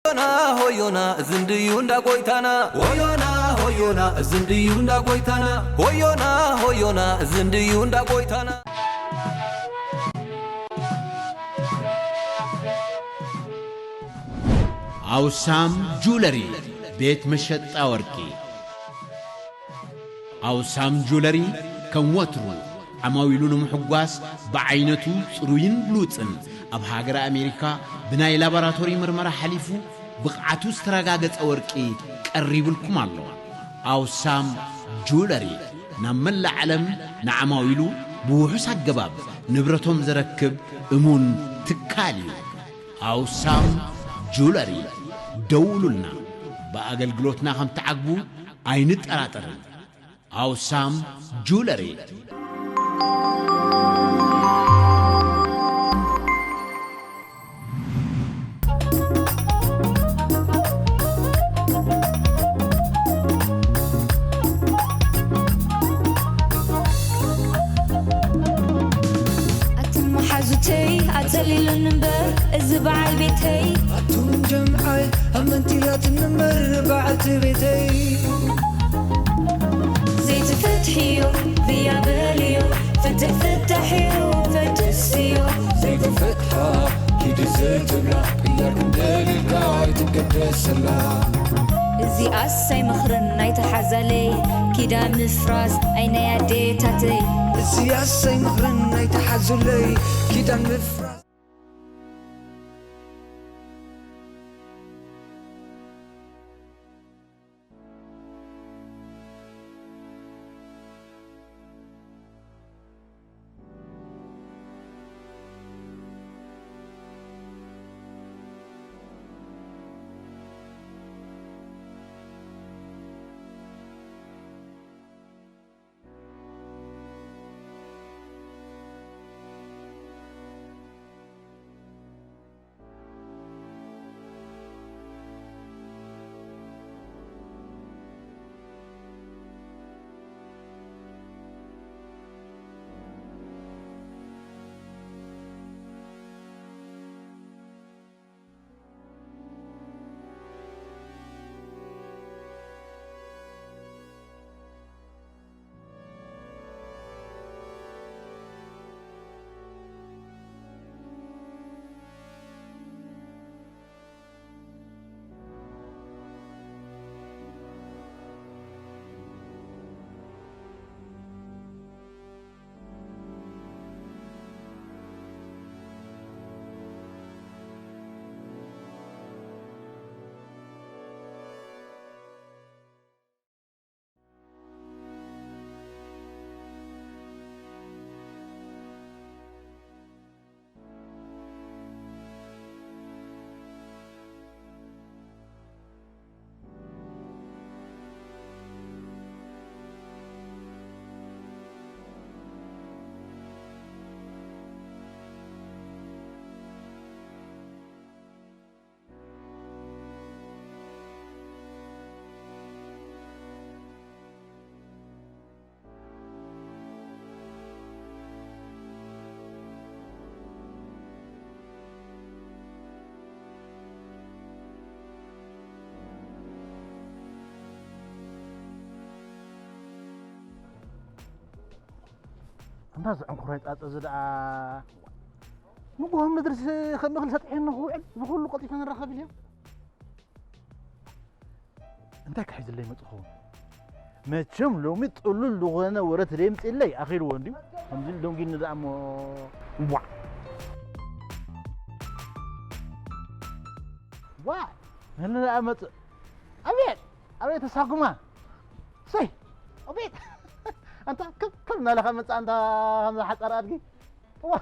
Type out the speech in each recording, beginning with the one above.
ሆዮና ሆዮና፣ እዚ እንድዩ እንዳ ጎይታና። ሆዮና ሆዮና፣ እዚ እንድዩ እንዳ ጎይታና። ሆዮና ሆዮና፣ እዚ እንድዩ እንዳ ጎይታና። ኣውሳም ጁለሪ፣ ቤት መሸጣ ወርቂ። ኣውሳም ጁለሪ ከም ወትሩ ዓማዊሉ ንምሕጓስ፣ ብዓይነቱ ጽሩይን ብሉጽን፣ ኣብ ሃገረ ኣሜሪካ ብናይ ላቦራቶሪ ምርመራ ሓሊፉ ብቕዓቱ ዝተረጋገጸ ወርቂ ቀሪቡልኩም ኣሎ። ኣውሳም ጁለሪ፣ ናብ መላእ ዓለም ንዓማዊሉ ብውሑስ ኣገባብ ንብረቶም ዘረክብ እሙን ትካል እዩ። ኣውሳም ጁለሪ፣ ደውሉልና። ብኣገልግሎትና ከም ትዓግቡ ኣይንጠራጠርን። ኣውሳም ጁለሪ። ኣትን መሓዙተይ ኣጸሊሉኒ እምበር፣ እዚ በዓል ቤተይ። ኣቱም ጀምዓይ ኣመንትያትን እምበር፣ በዓልቲ ቤተይ። ዘይትፍትሕዮ ብያ በልዮ፣ ፍትሕ ፍታሕዮ ፈደስዮ። ዘይትፍትሓ ኪዲ ዘይትብላ፣ ቅያር ክንደልልካ ኣይትገደሰላ። እዚኣስ ኣይመኽርን ናይቲ ሓዛለይ፣ ኪዳን ምፍራስ ኣይ ናይ ኣዴታተይ። እዚኣስ ኣይመኽርን ናይቲ ሓዙለይ፣ ኪዳን ምፍራስ። ኣንታ እዚ ዕንኩራይ ጻጸ እዚ ደኣ ንግሆ ምድሪ ስ-፣ ከም እኽሊ ሰጢሕኒ ክውዕል፣ እዚ ኩሉ ቀልጢፈ ንራኸብ ኢልዮ። እንታይ ክሕዝለይ መጽእ ኸውን? መቸም ሎሚ ጥሉል ዝኾነ ወረ ተደምጽለይ ኣኺልዎ እንድዩ። ከምዚ ኢሉ ደንጊኒ ደኣ እሞ፣ ዋዕ! ዋዕ! ነኒ ደኣ መጽእ። ኣቤት! ኣቤት ተሳጉማ! ሰይ! ኣቤት! ኣንታ ክብ ክብ እናለኻ መጽእ ኣንታ ከምዛ ሓጻር ኣድጊ። እዋ!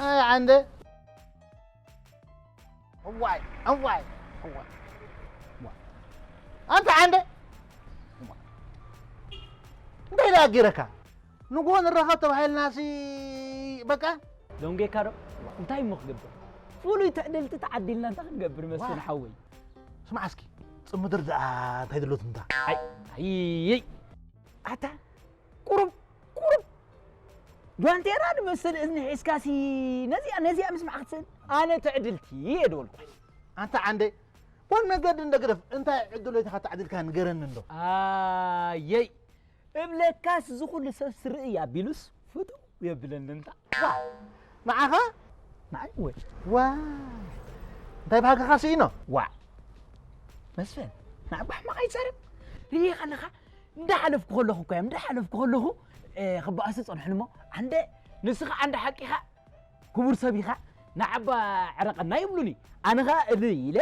ኣይ ዓንደ። እዋይ፣ እዋይ፣ እዋይ። እዋይ። ኣንታ ዓንደ። እዋይ። እንታይ ደኣ ጌረካ? ንግሆ ንራኸብ ተባሂልናሲ በቃ። ደንጌካ ዶ? እንታይ እሞ ክገብር? ፍሉይ ትዕድልቲ ተዓዲልና እንታይ ክንገብር መስፍን ሓወይ? ስማዕ እስኪ፣ ጽምድር ደኣ እንታይ ድሎት እንታ? ኣይ ኣይ ኣታ ቁሩብ ቁሩብ ጓንቴራ ዝመስል እዝኒ ሒዝካሲ ነዚኣ ነዚኣ ምስማዕ ክትስእል ኣነ ትዕድልቲ እየ ድበልኩ። ኣንታ ዓንደ ጓል መገዲ እንደ ግደፍ እንታይ ዕድሎ ኢትኻ ተዓዲልካ ንገረኒ እንዶ። ኣየይ እብለካስ እዚ ኩሉ ሰብ ስርኢ ኣቢሉስ ፍትው የብለኒ እንታ። ንዓኻ ንዓይ ወይ ዋ እንታይ ባህግኻ ስኢኖ? ዋዕ መስፍን ንዓባ ሕማቕ ኣይትዛረብ። ርእየ ከለኻ እንዳሓለፍኩ ከለኹ እኮ እዮም እንዳሓለፍኩ ከለኹ ክበኣሱ ጸንሑን እሞ ዓንደ ንስኻ ዓንደ ሓቂኻ ክቡር ሰብ ኢኻ ንዓባ ዕረቐና ይብሉኒ። ኣነ ኸኣ እልይ ኢለ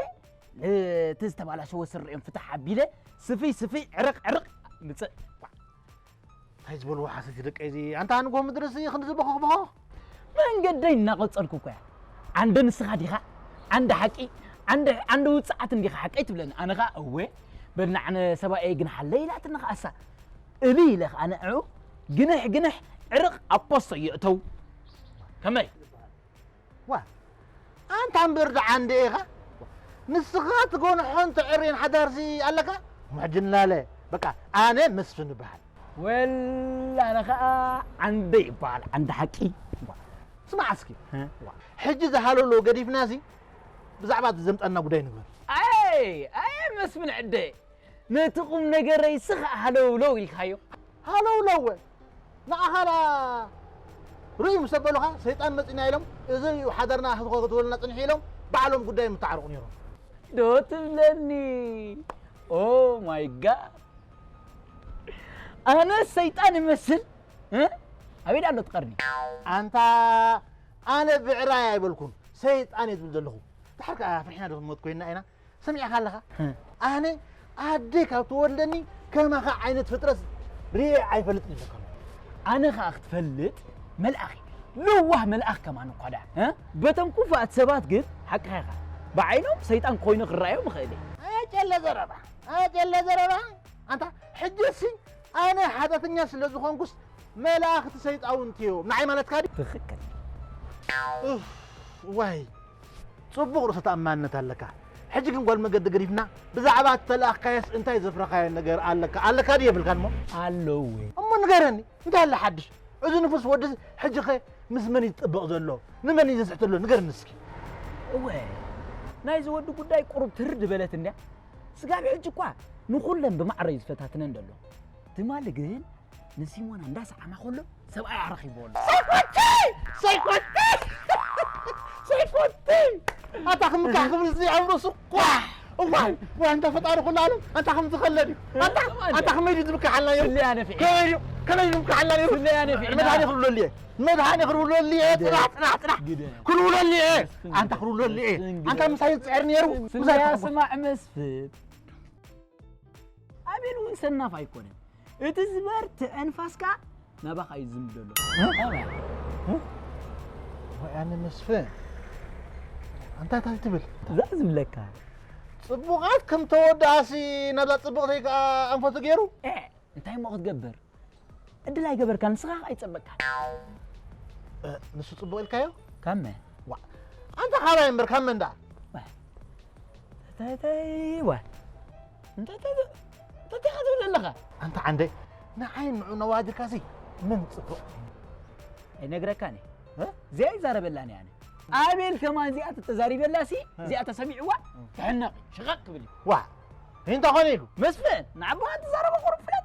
እቲ ዝተባላሸወ ስርኦም ፍታሕ ኣቢለ ስፍይ ስፍይ ዕርቕ ዕርቕ ምጽእ። እንታይ ዝበልዎ ሓሰይቲ ደቀይ እዚ ኣንታ ንጎ ምድርሲ ክንዲ ዝበኸኽበኾ መንገደይ እናቐጸልኩ እኮ እያ። ዓንደ ንስኻ ዲኻ ዓንደ ሓቂ ዓንደ ዓንደ ውጽዓት እንዲኻ ሓቀይ ትብለኒ። ኣነ ኸኣ እወ በልና ዓነ ሰብኣየይ ግን ሓለይ ኢላትኒ ኸኣሳ እልይ ኢለ ኸኣ ንዕኡ ግንሕ ግንሕ ዕርቕ ኣብ ፖስቶ የእተው። ከመይ ዋ ኣንታ እምበር ደዓ እንደ ኢኻ ንስኻ ትጎንሖን ትዕሬን ሓዳርሲ ኣለካ? ምሕጅናለ በቃ ኣነ መስፍን እበሃል። ወላ ኣነ ኸኣ ዓንደ ይበሃል ዓንደ ሓቂ። ስማዕ እስኪ ሕጂ ዝሃለሎ ገዲፍናሲ ብዛዕባ ዘምጻና ጉዳይ ንግበር። ኣይ ኣይ መስፍን ዕደ ነቲ ቁም ነገረይ ስኻ ሃለውለው ኢልካዮ። ሃለውለው ንዓኻ ርኡይ ምስ ኣበሉኻ ሰይጣን መጺና ኢሎም እዚ እዩ ሓዳርና ክትበልና ጽንሒ ኢሎም ባዕሎም ጉዳይ ምተዓርቑ ነይሮም። ዶ ትብለኒ ኦ ማይ ጋድ ኣነ ሰይጣን እመስል ኣበይ ዳ ኣሎ ትቐርኒ ኣንታ ኣነ ብዕራይ ኣይበልኩን ሰይጣን እየ ዝብል ዘለኹ። ድሓር ከኣ ፍርሕና ዶ ክንሞት ኮይንና ኢና። ሰሚዕኻ ኣለኻ? ኣነ ኣደይ ካብ ትወልደኒ ከማኻ ዓይነት ፍጥረት ርእየ ኣይፈልጥን ኢለካ። ኣነ ኸኣ ክትፈልጥ መልኣኽ እየ። ለዋህ መልኣኽ ከማን እኳ ደኣ። በቶም ክፉኣት ሰባት ግን ሓቅኻ ኢኻ። ብዓይኖም ሰይጣን ኮይኑ ክረኣዮም ይኽእል እየ። ኣጨለ ዘረባ፣ ኣጨለ ዘረባ። ኣንታ ሕጂሲ ኣነ ሓጢኣተኛ ስለ ዝኾንኩስ መላእኽቲ ሰይጣውንቲ እዮም ንዓይ ማለትካ ድዩ? ትኽክል። ኡፍ ዋይ ጽቡቕ ርእሰ ተኣማንነት ኣለካ። ሕጂ ግን ጓል መገዲ ገዲፍና ብዛዕባ እተላእኽካዮስ እንታይ ዘፍረኻዮ ነገር ኣለካ ኣለካ ድዩ የብልካን እሞ? ኣለዎ። እሞ ንገረኒ እንታይ ኣለ ሓድሽ? እዚ ንፉስ ወድስ ሕጂ ኸ ምስ መን እዩ ዝጥበቕ ዘሎ? ንመን እዩ ዘስሕተሎ ንገረኒ እስኪ። እወ ናይዚ ወዲ ጉዳይ ቁሩብ ትርድ በለት እንድያ። ስጋብ ሕጂ እኳ ንኹለን ብማዕረ እዩ ዝፈታትነን ዘሎ። ትማሊ ግን ንሲሞና እንዳሰዓማ ከሎ ሰብኣይ ኣረኺብዎ ኣሎ። ሰይኮቲ! ሰይኮቲ! ሰይኮቲ! ኣታ ክምካሕ ክብል እዚ ኣብ ርእሱ ኳሕ! እዋይ! ወይ ኣንታ ፈጣሪ ኩሉ ዓለም ኣንታ ከም ዝኸለ ድዩ? ኣንታ ኣንታ ከመይ ድዩ ዝምካሓልና ነይሩ? ፍልያ ነፊዐ። ከመይ ድዩ ከመይ ድዩ ዝምካሓልና ነይሩ? ፍልያ ነፊዐ። መድሃኒ ክብለሉ እየ። መድሃኒ ክብለሉ እየ። ጽናሕ ጽናሕ ጽናሕ። ግደ። ክብለሉ እየ። ኣንታ ክብለሉ እየ። ኣንታ ምሳይ ዝጽዕር ነይሩ። ምሳይ ፍልያ ክብለሉ። ስማዕ መስፍን። ኣቤል እውን ሰናፍ ኣይኮነን። እቲ ዝበርትዐ ንፋስ ከኣ ናባኻ እዩ ዝዝንብ ዘሎ። ወይ ኣነ መስፍን ኣንታ እንታይ ትብል? እዛ ዝብለካ ጽቡቓት ከም ተወዳኣሲ ናብዛ ጽብቕተይ ከኣ ኣንፈቱ ገይሩ። ኤ እንታይ እሞ ክትገብር? ዕድል ኣይገበርካን ንስኻ ኣይጸበቅካን። ንሱ ጽቡቕ ኢልካዮ? ካብ መን? ዋ ኣንታ ካባይ እምበር ካብ መን ደኣ? ተተይ ዋ እንታይ እንታይ እንታይ ትብል ኣለኻ? ኣንታ ዓንደ ንዓይ ንዑ ነዋጅካሲ ምን ጽቡቕ ኣይነግረካን እየ። እዚኣ ይዛረበላን እየ ኣነ። ኣቤል ከማን እዚኣ ተተዛሪበላሲ እዚኣ ተሰሚዕዋ ትሕነቕ ሽቐቕ ክብል እዩ። ዋ እንታይ ኾነ ኢሉ? መስፍን ንዓባኻ ትዛረቦ ቁሩብ ፍለጥ።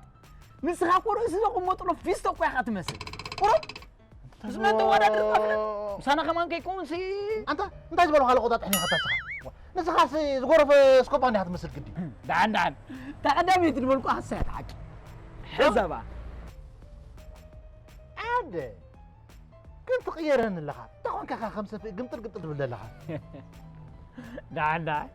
ንስኻ እኮ ርእሲ ዘቐመጥሎ ፊስቶ እኮ ኢኻ ትመስል። ቁሩብ ምስ መን ተወዳድር እኳ ፍለጥ። ምሳና ከማን ከይከውንሲ። ኣንታ እንታይ ዝበልኻ ለቆጣጥሕ ኒኻ ታስኻ? ንስኻሲ ዝጎረፈ ስኮፓ እንዲኻ ትመስል ግዲ። ደሓን ደሓን እታ ቀዳመይቲ ዝበልኩ ሃሳያት ሓቂ። ሕዘባ። ኣደ ግን ትቕየረኒ ኣለኻ። እንታይ ኾንካ ኢኻ ከም ሰፍኢ ግምጥል ግምጥል ትብል ዘለኻ? ደሓን ደሓን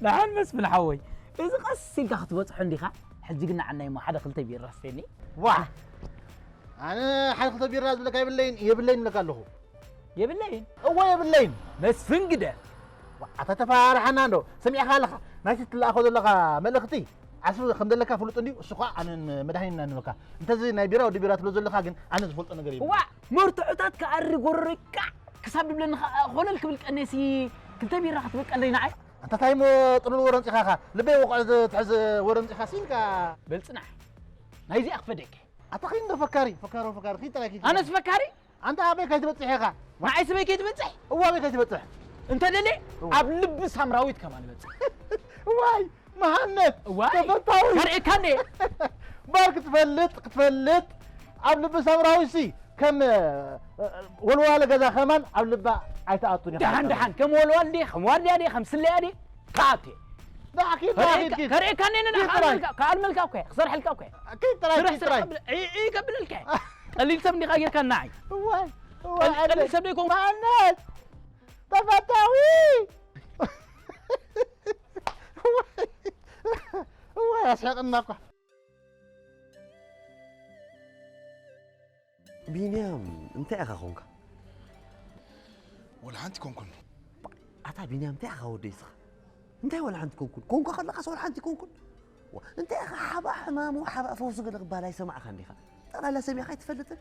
ደሓን መስፍን ሓወይ እዚ ቀስ ኢልካ ክትበጽሖ እንዲኻ። ሕጂ ግን ንዓናይ እሞ ሓደ ክልተ ቢራ ስተኒ። ዋእ ኣነ ሓደ ክልተ ቢራ ዝብለካ የብለይን የብለይን እብለካ ኣለኹ። የብለይን? እወ የብለይን። መስፍን ግደ። ኣታ ተፈራርሓና እንዶ ሰሚዕኻ ኣለኻ ናይቲ ትለኣኾ ዘለኻ መልእኽቲ ዓስቢ ከም ዘለካ ፍሉጥ እንድዩ። እሱ ኸዓ ኣነን መድሃኒን ኢና ንብለካ። እንተዚ ናይ ቢራ ወዲ ቢራ ትብሎ ዘለኻ ግን ኣነ ዝፈልጦ ነገር የብለይን። ዋእ መርትዖታት ክኣሪ ጎረሮይ ካዕ ክሳብ ድብለኒ ኸኣ ኾለል ክብል ቀኔሲ ክልተ ቢራ ክትብል ቀለይ ንዓይ። ኣንታ ታይ እሞ ጥሉል ወረ ኣምጺኻኻ? ልበይ ወቕዕ ትሕዝ ወረ ኣምጺኻሲ ኢልካ። በል ጽናሕ። ናይዚኣ ክፈደኪ። ኣታ ኸይን ዶ ፈካሪ፣ ፈካሮ ፈካሪ፣ ኺድ ጥራይ ኪድ። ኣነስ ፈካሪ? ኣንታ ኣበይ ከይትበጽሕ ኢኻ? ንዓይ ስበይ ከይትበጽሕ? እዋ ኣበይ ከይትበጽሕ? እንተ ደልየ እዋ። ኣብ ልቢ ሳምራዊት ከማን እበጽሕ። እዋይ መሃነት እዋይ። ተፈታዊ። ከርእየካ እንዴ? ባር ክትፈልጥ ክትፈልጥ ኣብ ልቢ ሳምራዊሲ ከም ወልዋለ ገዛ ከማን ኣብ ልባ ኣይትኣቱን ኢኻ። ደሓን ደሓን ከም ወልዋል ድየ ከም ዋልያ ድየ ከም ስለያ ድየ ከኣቱ እየ። ዳ ኪድ ዳ ኪድ ኪድ። ከርእየካ እንዴ ንና ኪድ ጥራይ። ከኣልመልካ ከኣልመልካ እኮ እየ ክሰርሐልካ እኮ እየ። ኪድ ጥራይ ስራሕ ኪድ ስራሕ ጥራይ። ከብል ዒ ዒ ከብለልካ እየ። ቀሊል ሰብ እንዲኻ ጌርካ ንዓይ። እዋይ እዋይ ቀሊል ቀሊል ሰብ ደይኮንኩ። መሃነት ተፈታዊ። እዋይ ኣስሕቕና እኳ። ቢንያም እንታይ ኢኻ ኾንካ? ወላ ሓንቲ ኮንኩን። ኣታ ቢንያም እንታይ ኢኻ ወደይ ስኻ? እንታይ ወላ ሓንቲ ኮንኩን? ኮንካ ከለኻስ ወላ ሓንቲ ኮንኩን? ዋ፣ እንታይ ኢኻ ሓባእ ሕማሙ ሓባእ ፈውሱ ገለ ክበሃል ኣይሰማዕካን ዲኻ? ጠቕላላ ሰሚዕካ ኣይትፈልጥን?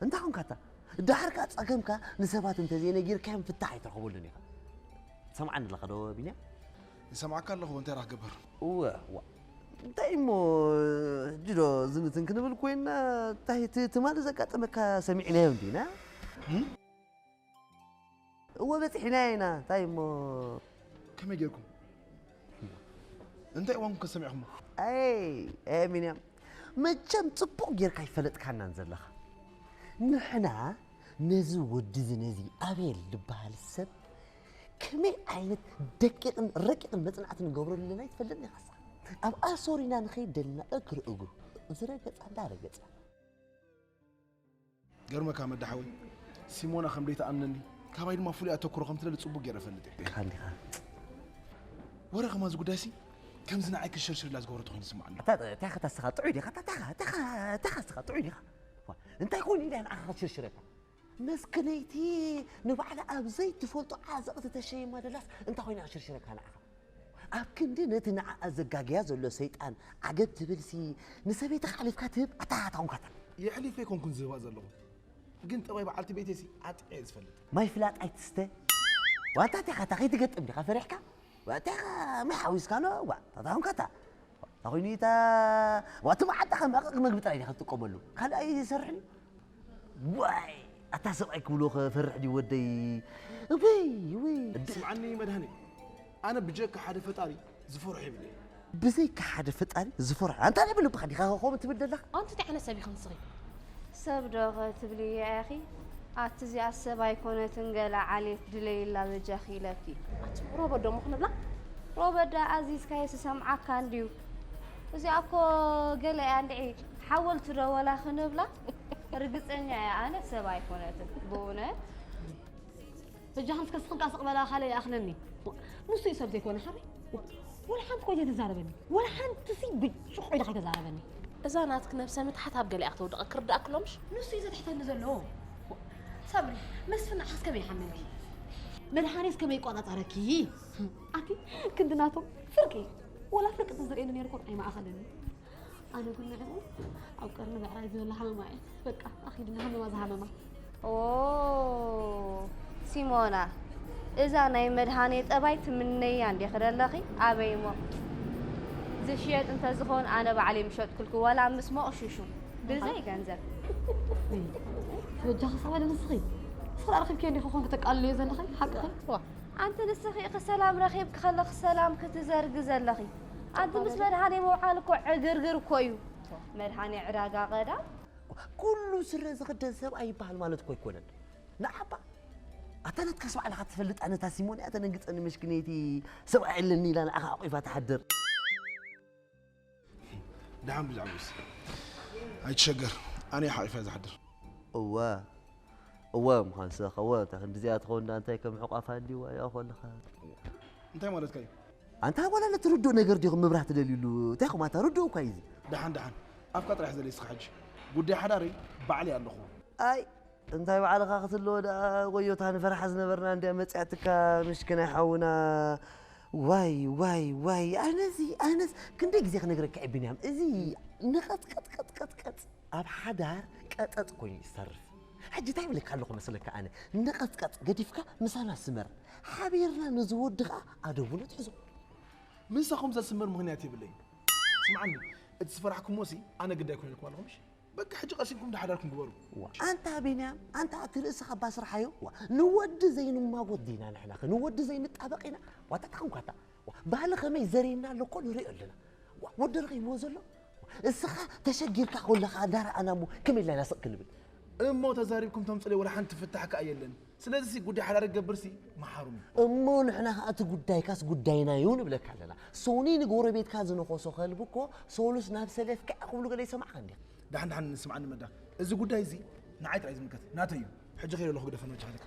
እንታይ ኾንካ ኣታ? ደሓር ከኣ ጸገምካ ንሰባት እንተዘይነጊርካዮም ፍታሕ ኣይትረኽበሉን ኢኻ። ትሰምዓኒ ኣለኻ ዶ ቢንያም? ይሰምዓካ ኣለኹ እንታይ ራ ክገብር? እወ ዋ እንታይ እሞ ሕጂ ዶ ዝንትን ክንብል ኮይና እንታይ እቲ ትማሊ ዘጋጠመካ ሰሚዕናዮ እንዲና? እወ በፂሕና ኢና እንታይ እሞ ከመይ ጌርኩም? እንታይ እዋንኩም ከሰሚዕኹሞ? ኣይ ኣይ ቢንያም መቸም ፅቡቕ ጌርካ ይፈለጥካናን ዘለኻ ንሕና ነዚ ወዲ እዚ ነዚ ኣቤል ዝበሃል ሰብ ከመይ ዓይነት ደቂቕን ረቂቕን መፅናዕቲ ንገብረሉ ኣለና ይትፈልጥኒ ኢኻ ንስኻ ኣብ ኣሶር ኢና ንኸይድ ደልና እግሪ እግሩ ዝረገፃ እንዳረገፃ ገርመካ መዳሓወይ ሲሞና ከም ደይትኣምነኒ ካባይ ድማ ፍሉይ ኣተኩሮ ከም ትደሊ ፅቡቅ ገይረ እፈልጥ እየ። ካሊኻ ወረ ከማዚ ጉዳይሲ ከምዚ ንዓይ ክሽርሽር ኢላ ዝገበረቶ ኮይኑ ይስምዓኒ። እንታይ ኸታ ስኻ ጥዑይ ዲኻ እንታይ ኸ ስኻ ጥዑይ ዲኻ እንታይ ኮይኑ ኢላ ንዓኻ ክትሽርሽረካ መስክነይቲ ንባዕላ ኣብ ዘይትፈልጦ ዓዘቕቲ ተሸይማ ደላስ እንታይ ኮይና ክትሽርሽረካ ንዓኻ ኣብ ክንዲ ነቲ ንዓኣ ዘጋግያ ዘሎ ሰይጣን ዓገብ ትብልሲ ንሰበይትኻ ኣሕሊፍካ ትህብ ኣታ ኣታ ኾንካታ የሕሊፈ ኣይኮንኩን ዝህባ ዘለኹ ግን ጠባይ በዓልቲ ቤተይሲ ኣጥዕየ ዝፈልጥ። ማይ ፍላጥ ኣይትስተ ዋታ ቴኻ እታ ከይትገጥም ዲኻ ፈሪሕካ ዋታ ማይ ሓዊስካ ሎ ዋ ታታ ኾንካታ ታኾይኑ ኢታ ዋቲ መዓልታ ከም ኣቕቕ መግቢ ጥራይ ዲኻ ትጥቀመሉ ካልእ ኣይሰርሕን እዩ ዋይ ኣታ ሰብኣይ ክብሎ ፈርሕ ድዩ ወደይ ውይ ውይ ስምዓኒ መድሃኒ ኣነ ብጀካ ሓደ ፈጣሪ ዝፈርሖ የብለይ ብዘይካ ሓደ ፈጣሪ ዝፈርሖ ኣንታ ናይ ብልብኻ ዲኻ ከምኡ ትብል ዘለኻ ኣንቲ እንታይ ዓይነት ሰብ ኢኺ ንስኺ ሰብ ዶ ኸትብልያ ኢኺ ኣቲ እዚኣ ሰብ ኣይኮነትን ገለ ዓሌት ድለይላ በጃኺ ኢለኪ ኣቲ ሮበት ዶ እሞ ክንብላ ሮበት ደኣ ኣዚዝካዮ ዝሰምዓካ እንድዩ እዚኣ እኮ ገለ እያ እንድዒ ሓወልቲ ዶ ወላ ክንብላ ርግጸኛ እየ ኣነ ሰብ ኣይኮነትን ብእውነት በጃኽን እስከ ስኽን ቃስቕ በላ ካልእ ይኣኽለኒ ንሱ እዩ ሰብ ዘይኮነ ሓበይ ወላ ሓንቲ ኮይተ ተዛረበኒ ወላ ሓንቲ ሲ ብጭቕ ኢልካ ተዛረበኒ እዛ ናትክ ነብሰ ምትሓት ኣብ ገሊኣ ክተውድቐ ክርዳእክ ሎምሽ ንሱ እዩ ዘትሕተኒ ዘለዎ ሳምሪ መስፍን ንዓኻስ ከመይ ይሓመልኪ መድሓኒስ ከመይ ይቆጻጸረኪ ኣቲ ክንዲ ናቶም ፍርቂ ወላ ፍርቂ ተዝርእየኒ ነይሩ ኮን ኣይመኣኸለኒ ኣነ ግን ንዕኡ ኣብ ቀርኒ ብዕራይ ዝበላ ሃመማ እየ በቃ ኣኺድና ሃመማ ዝሃመማ። ኦ ሲሞና እዛ ናይ መድሃኔ ጠባይ ትምነያ እንዲኺ ደለኺ ኣበይ እሞ ዝሽየጥ እንተዝኾን ኣነ ባዕለይ ምሸጥኩልኪ ዋላ ምስ መቑሽሹ ብዘይ ገንዘብ። በጃኺ ሳባ ንስኺ ንስኺ ኣረኺብኪ እንዲኺ ኾን ከተቃልልዮ ዘለኺ ሓቅኺ። ኣንቲ ንስኺ ኢኺ ሰላም ረኺብኪ ከለኺ ሰላም ክትዘርጊ ዘለኺ። ኣንቲ ምስ መድሃኔ ምውዓል እኮ ዕግርግር እኮ እዩ። መድሃኔ ዕዳጋ ቀዳም። ኩሉ ስረ ዝኽደን ሰብኣይ ይበሃል ማለት እኮ ኣይኮነን። ንዓባ ኣታ ናትካስ ባዕልኻ ትፈልጥ ኣነታ ሲሞን እያ ተደንግጸኒ መሽክነይቲ ሰብኣይ ኣለኒ ኢላ ንዓኻ ኣቑፋ ትሓድር። ደሓን ብዛዕባኡስ ኣይትሸገር፣ ኣነ እየ ሓቒፈያ ዝሓድር። እወ እወ ምዃን ስእኸ እወ እታ ክንድዚኣ ትኸውን ዳ እንታይ ከም ሕቋፍ ሃልይዋ እያ ከለኻ እንታይ ማለትካ እዩ? ኣንታ ዋላ ነቲ ርዱእ ነገር ዲኹም ምብራህ ትደልዩሉ እንታይ ኹም ኣታ ርዱእ እኳ እዩ እዚ። ደሓን ደሓን ኣፍካ ጥራሕ ዘለ እስኻ ሕጂ ጉዳይ ሓዳረይ ባዕለይ ኣለኹ። ኣይ እንታይ ባዕልኻ ክትልዎ ደኣ ወዮ እታ ንፈርሓ ዝነበርና እንድያ መጺኣትካ ምሽክናይ ሓውና ዋይ ዋይ ዋይ ኣነዚ ኣነዚ ክንደይ ግዜ ክነግረካ እየ ቢንያም እዚ ንቐጥቀጥቀጥቀጥቀጥ ኣብ ሓዳር ቀጠጥ ኮይኑ እዩ ዝተርፍ ሕጂ እንታይ ይብለካ ኣለኹ መስለካ? ኣነ ንቐጥቀጥ ገዲፍካ ምሳና ስመር፣ ሓቢርና ነዚ ወዲ ኸዓ ኣደቡ ንትሕዞ። ምሳኹም ዘስምር ምኽንያት የብለይን። ስምዓኒ፣ እቲ ዝፈራሕኩሞ ሲ ኣነ ግዳይ ኮይነ ኢልኩም ኣለኹ ምሽ? በቃ ሕጂ ቀሲንኩም ድሓዳርኩም ግበሩ። ኣንታ ቢንያም፣ ኣንታ እቲ ርእስኻ ባስርሓዮ። ንወዲ ዘይንማጎት ዲና ንሕናኸ ንወዲ ዘይንጣበቕ ኢና? ዋታ ተኸንኳታ። ባህሊ ከመይ ዘርየና ኣሎ እኮ ንሪኦ ኣለና። ወዲ ረኺብዎ ዘሎ። እስኻ ተሸጊርካ ከለኻ እንዳረኣና እሞ ከመይ ኢልና ኢና ስቕ ክንብል? እሞ ተዛሪብኩም ተምፅለይ ወላ ሓንቲ ፍታሕ ከኣ የለን። ስለዚ ሲ ጉዳይ ሓዳር ክገብር ሲ መሓሩኒ። እሞ ንሕና ከኣ እቲ ጉዳይካስ ጉዳይና እዩ ንብለካ ኣለና። ሶኒ ንጎረቤትካ ዝነኸሶ ከልቢ እኮ ሶሉስ ናብ ሰለፍካ እያ ክብሉ ገለ ይሰማዕካ እንዲኻ። ዳሕን ዳሕን ንስምዓኒ መዳ። እዚ ጉዳይ እዚ ንዓይ ጥራይ ዝምልከት ናተይ እዩ። ሕጂ ከይደ ኣለኹ ግደፈኒ ወጃ ሓለካ።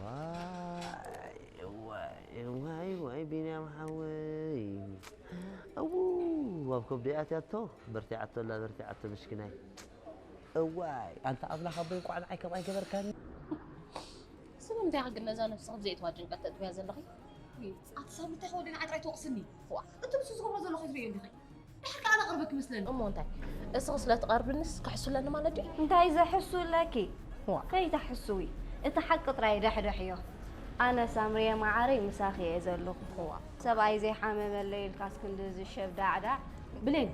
ዋይ ዋይ ዋይ ዋይ ቢንያም ሓወይ ኣው ኣብ ከብዲ ኣትያቶ በርቲዓቶ ኣላ በርቲዓቶ ምሽኪናይ እዋይ ኣንታ ኣምላኽ ኣቦይ እንኳዕ ንዓይ ከምኣ ይገበርካኒ ስለምንታይ ኢኻ ግን ነዛ ነብስኺ ብዘይትዋ ጭንቀት ተእትውያ ዘለኺ ኣቲ ሳብ ምንታይ ከወደን ዓጥራይ ትወቕስኒ ዋ እቲ ንሱ ዝገብሮ ዘሎ ከይትርእዮ እንዲኺ ድሕር ከኣ ኣነ ቅርበኪ መስለኒ እሞ እንታይ እስኺ ስለ ትቐርብንስ ክሕሱለኒ ማለት ድዩ እንታይ ዘሕሱለኪ ዋ ከይተሕስዊ እቲ ሓቂ ጥራይ ደሕደሕዮ ኣነ ሳምርየ መዓረይ ምሳኺ እየ ዘለኹ ዋ ሰብኣይ ዘይሓመመለይ ኢልካስ ክንድዚ ሸብዳዕዳዕ ብሌን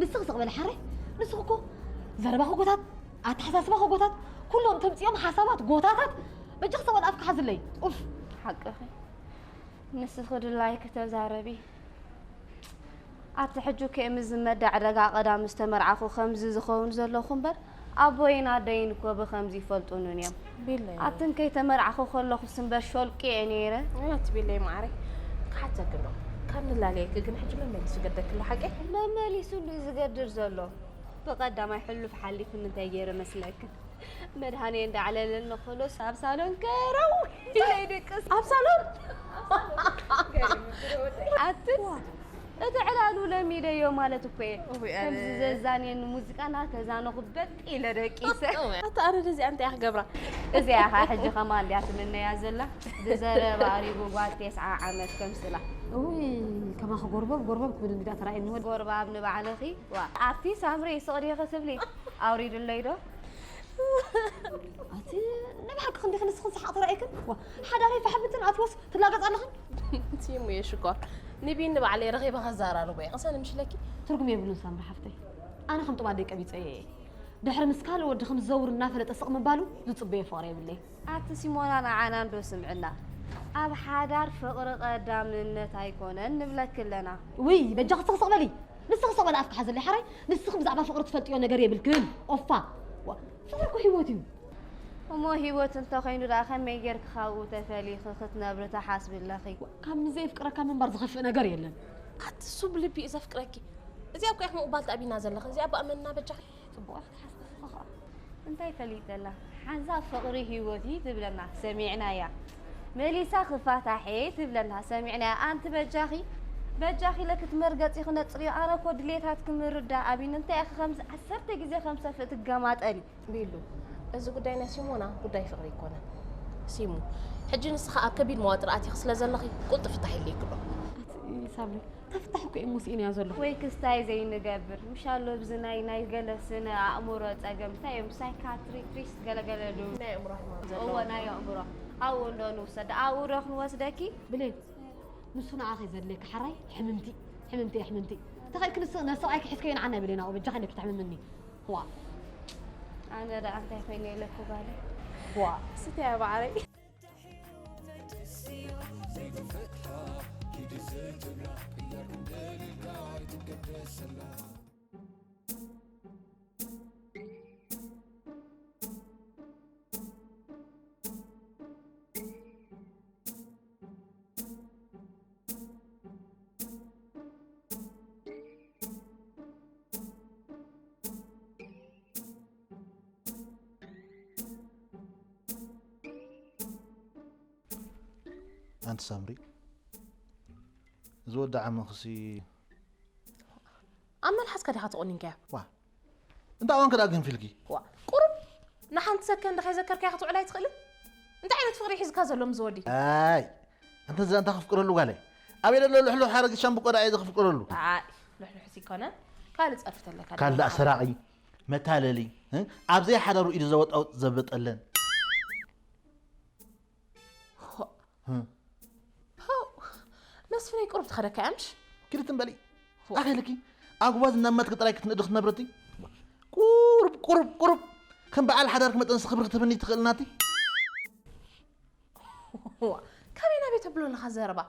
ንስኺ ስቕ በሊ ሓራይ ንስኺ እኮ ዘረባኺ ጎታት ኣተሓሳስባኺ ጎታት ኩሎም ተምፅኦም ሓሳባት ጎታታት በጃኺ ሰብኣል ኣፍኪ ሓዝለይ ኡፍ ሓቅኺ ንስኺ ድላይኪ ተዛረቢ ኣቲ ሕጂ እኮ እየ ምዝመዳ ዕደጋ ቀዳም ዝተመርዓኹ ከምዚ ዝኸውን ዘለኹ እምበር ኣቦይን ኣደይን እኮ ብኸምዚ ይፈልጡንን እዮም። ኣትን ከይተመርዓኹ ከለኹስ እምበር ሾልቂ እየ ነይረ። ኣቲ ቢለይ መዓረይ ክሓተኪ ኣሎ ካብ ንላለየኪ ግን ሕጂ መመሊሱ ገደክሎ ሓቂ? መመሊሱሉ እዩ ዝገድር ዘሎ። ብቐዳማይ ሕሉፍ ሓሊፉኒ እንታይ ገይረ መስለኪ? መድሃኔ እንዳዕለለኒ ከሎስ ኣብ ሳሎን ከረው ኢለ ይድቅስ ኣብ ሳሎን ኣትን እቲ ዕላሉ ለሚደዮ ማለት እኮ እየ ከምዚ ዘዛንየኒ ሙዚቃ እናተዛነኹ በጥ ኢለ ደቂሰ ኣታ ኣረ እዚኣ እንታይ እያ ክገብራ እዚኣ ኸዓ ሕጂ ኸማን ድያ ትምነያ ዘላ ብዘረባ ኣሪጉ ጓል ቴስዓ ዓመት ከምስላ እውይ ከማኺ ጎርበብ ጎርበብ ክብል እንዲዳ ተራእየኒ ወዲ ጎርባብ ንባዕልኺ ዋ ኣቲ ሳምሪ ስቕ ዲኺ ትብሊ ኣውሪድለይ ዶ ኣቲ ንብሓቂ ክንዲኺ ንስኽን ሰሓቕ ተራእይክን ዋ ሓዳረይ ፋሕብትን ኣትወስ ትላገጻ ኣለኽን ሲሙ እየ ሽኮር ንቢኒ ባዕለይ ረኺበ ከዛራርቦ እየ ቅሰኒ ምሽለኪ ትርጉም የብሉን ሳምሪ ሓፍተይ ኣነ ከም ጥባ ደይ ቀቢፀ እየ ድሕሪ ምስ ካልእ ወዲ ከም ዝዘውር እናፈለጠ ስቕ ምባሉ ዝፅበዮ ፍቕሪ የብለይ ኣቲ ሲሞና ንዓና እንዶ ስምዕና ኣብ ሓዳር ፍቕሪ ቀዳምነት ኣይኮነን ንብለኪ ኣለና ውይ በጃኺ ስቕ ስቕ በሊ ንስኺ ሰብኣል ኣፍኪ ሓዘለይ ሓራይ ንስኺ ብዛዕባ ፍቕሪ ትፈልጥዮ ነገር የብልክን ኦፋ ፍቕሪ እኮ ሂወት እዩ እሞ ሂወት እንተኾይኑ ደኣ ከመይ ጌርኪ ካብኡ ተፈሊኺ ክትነብሪ ትሓስቢ ኣለኺ? ካብ ንዘየፍቅረካ ምንባር ዝኸፍእ ነገር የለን። ኣቲ እሱ ብልቢ እዩ ዘፍቅረኪ። እዚኣ እኮ ኢኺ ምቕባል ተኣቢና ዘለኺ። እዚኣ ብኣመንና በጃኺ። ጽቡቕ ኢኺ ትሓስቢ ኢኺ ኸኣ። እንታይ ፈሊጠላ ሓንሳብ ፍቕሪ ሂወት እዩ ትብለና ሰሚዕናያ መሊሳ ክፋታሕ እየ ትብለና ሰሚዕናያ ኣንቲ በጃኺ በጃኺ ኢለ ክትመርገጺ ክነጽርዮ ኣነ እኮ ድሌታትኪ ምርዳእ ኣቢኒ እንታይ ኢኺ ከምዚ ዓሰርተ ግዜ ከም ሰፍእ ትገማጠሊ ቤሉ፣ እዚ ጉዳይ ናይ ሲሞና ጉዳይ ፍቕሪ ኣይኮነን። ሲሙ፣ ሕጂ ንስኺ ኣብ ከቢድ መዋጥር ኣቲኺ ስለ ዘለኺ ቁልጡፍ ፍታሕ የድልየኪ ኣሎ። ኣቲ ሳሚ፣ ተፍታሕ እኮ እየ ወሲነ እያ ዘለኹ። ወይ ክስታይ ዘይንገብር፣ ምሻሎ ብዚ ናይ ናይ ገለ ስነ ኣእምሮ ጸገም እንታይ እዮም ሳይካትሪክሪስት ገለ ገለ ዶ ናይ ኣእምሮ ሕማም ዘለዎ። እወ ናይ ኣእምሮ ኣብኡ እንዶ ንውሰድ ኣብኡ ዶ ክንወስደኪ? ብሌን፣ ንሱ ንዓኺ ዘድልየኪ ሓራይ ሕምምቲ፣ ሕምምቲ እያ ሕምምቲ። ተኸኢልኪ ንስ ነሰብኣይኪ ሒዝከዮ ንዓና ብሌን ኣብኡ በጃኺ ኢለኪ ተሕምምኒ። ዋእ ኣነ ደኣ እንታይ ኮይነ ኢለኪ ጓለይ ዋእ ስትያ ባዕለይ ኣንቲ ሳምሪ እዚ ወዲ ዓመኽሲ ኣብ መልሓስካ ዲኻ ተቆኒንካዮ? ዋ እንታ ኣዋን ከዳ ገንፊልኪ? ዋ ቁሩብ ንሓንቲ ሰከንድ ከይዘከርካዮ ክትውዕል ኣይትኽእልን? እንታይ ዓይነት ፍቕሪ ሒዝካ ዘሎ ምስ ወዲ? ኣይ ኣንተ እዛ እንታ ከፍቅረሉ ጓለይ ኣበይ ደሎ ልሕሉሕ ሓረግ ሻምብቆ ደኣ እየ ዘኽፍቅረሉ? ኣይ ልሕሉሕስ ይኮነን ካልእ ጸርፊ ተለካ ካልእ ደኣ ሰራቒ መታለሊ፣ እ? ኣብ ዘይሓዳሩ ኢዱ ዘወጣውጥ ዘበጠለን። ሆ፣ ሆ፣ መስፍነይ ቁሩብ ትኸደካ እያ ምሽ? ኪዲ ትም በሊ። ኣኺልኪ፣ ኣብ ጉባዝ እናማትኪ ጥራይ ክትንእዲ ክትነብሪ እቲ? ቁሩብ፣ ቁሩብ፣ ቁሩብ። ከም በዓል ሓዳርኪ መጠንስ ክብሪ ክትህብኒ ትኽእል ናቲ? ዋ፣ ካበይ ናበይ ተብሎ ኣለኻ ዘረባ?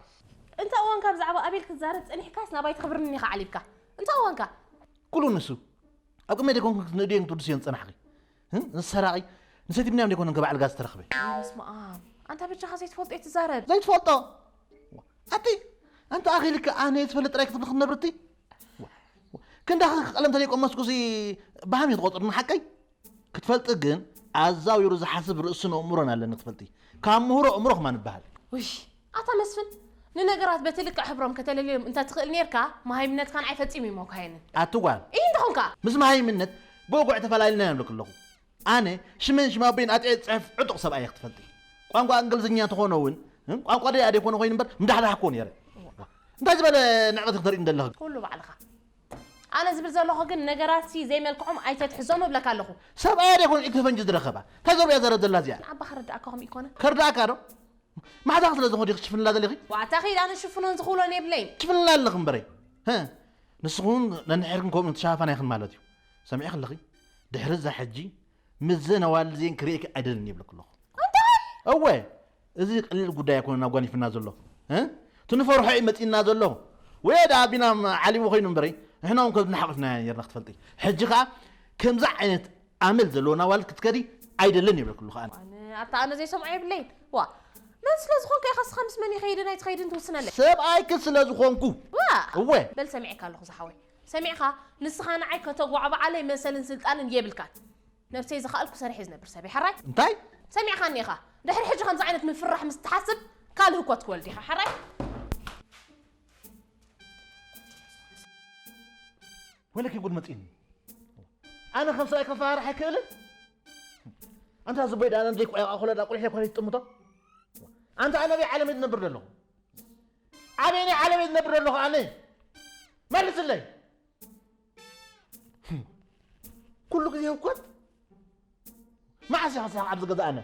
እንተ እዋንካ ብዛዕባ ኣቤል ክትዛረብ ጸኒሕካስ ናባይ ትኽብርኒ ኢኻ ዓሊብካ። እንተ እዋንካ። ኩሉ ንሱ ኣብ ቅድመይ ደይኮንኩ ክትንእድዮን ክትውድስዮን ዝጸናሕኺ? ህም? ንሰራቒ ንሰይቲ ብንያም ደይኮነን ከባዕልጋ ዝተረኽበ። ኣይ በስመ ኣብ። ኣንታ በጃኻ ዘይትፈልጦ ኣይትዛረብ። ዘይትፈልጦ ኣቲ ኣንተ ኣኺልካ ኣነ ዝፈልጥ ጥራይ ክትብል ክትነብርቲ? ክንዳኺ ቀለም ተደይቆመስኩሲ ብሃም እዩ ትቆጽርኒ ሓቀይ? ክትፈልጢ ግን ኣዛዊሩ ዝሓስብ ርእስን ኣእምሮን ኣለኒ ክትፈልጢ። ካብ ምሁሮ ኣእምሮ ኸማ ንበሃል። ውይ ኣታ መስፍን ንነገራት በቲ ልክዕ ሕብሮም ከተለልዮም እንተ ትኽእል ኔርካ መሃይምነትካ ንዓይ ፈጺሙ ይመውካየንን። ኣቲ ጓል ኢሂ እንተ ኾንካ። ምስ መሃይምነት ብእጉዕ ተፈላሊና እዮም ልክለኹ። ኣነ ሽመን ሽም ኣቦይን ኣጥዕየ ዝፅሕፍ ዕጡቕ ሰብኣይ እየ ክትፈልጢ። ቋንቋ እንግሊዝኛ ተኾነ እውን ቋንቋ ደኣ ደይኮነ ኮይኑ እምበር ምዳሕዳሕክዎ ነይረ። እንታይ ዝበለ ንዕቐት ክትርኢ እንደለኺ? ኩሉ ባዕልኻ። ኣነ ዝብል ዘለኹ ግን ነገራትሲ ዘይመልክዖም ኣይተትሕዞም እብለካ ኣለኹ። ሰብኣያ ደይኮነ ዒድ ፈንጂ ዝረኸባ እንታይ ዘርብያ ዘረብ ዘላ እዚኣ? ንዓባ ከረድኣካ ከምኡ ይኮነ። ከርድኣካ ዶ? ማሕዛኺ ስለ ዝኾንኩ ዲኺ ትሽፍንላ ዘለኺ? ዋታ ኺድ ኣነ ሽፍኖን ዝኽውሎን የብለይን። ትሽፍንላ ኣለኺ እምበረይ። ንስኹን ነንሕድክን ከምኡ ተሸፋፋና ኢኽን ማለት እዩ። ሰሚዕኺ ኣለኺ? ድሕሪ እዛ ሕጂ ምስዘን ኣዋልድ እዚኤን ክርእየኪ ኣይደልን እየ ይብለኪ ኣለኹ። እንታይ? እወ፣ እዚ ቀሊል ጉዳይ ኣይኮነን ኣጓኒፍና ዘሎ። እ? እቲ ንፈርሖ እዩ መጺእና ዘሎ። ወየ ደኣ ቢናም ዓሊሙ ኮይኑ እምበረይ፣ ንሕና እውን ከምዚ ንሓቑፍና ኔርና ክትፈልጢ። ሕጂ ከኣ ከምዚ ዓይነት ኣመል ዘለወን ኣዋልድ ክትከዲ ኣይደልን ይብለኪ ኣለኹ ኣነ። ኣነ ኣታ ኣነ ዘይሰምዖ የብለይን። ዋ መን ስለ ዝኾንካ ኢኻ እስኻ ምስ መን ይኸይድን ኣይትኸይድን ትውስነለይ? ሰብኣይኪ ስለ ዝኾንኩ። ዋ እወ። በል ሰሚዐካ ኣለኹ ዝሓወይ። ሰሚዕኻ ንስኻ ንዓይ ከተጓዕብዓለይ መሰልን ስልጣንን የብልካን። ነብሰይ ዝኸኣልኩ ሰሪሐ ዝነብር ሰብ እየ ሓራይ። እንታይ? ሰሚዕኻኒ ኢኻ። ድሕሪ ሕጂ ከምዚ ዓይነት ምፍራሕ ምስ ትሓስብ ካልእ ህኮት ክወልድ ኢኻ ሓራይ። ወለኪ ጉድ መፂኒ። ኣነ ከም ሰብኣይ ከፈራርሕ ኣይክእልን። ኣንታ ዝቦይ ደኣ ነዚ ዘይኮ ኣይኣኾለ ዳ ቁልሕ ኮለ ይጥምቶ። ኣንታ ኣነ ኣበይ ዓለም እየ ዝነብር ዘለኹ? ኣበየናይ ዓለም እየ ዝነብር ዘለኹ ኣነ? መልስለይ። ኩሉ ግዜ ህኮት መዓስ ኢኻ ሰላም ኣብዚ ገዛ ኣነ?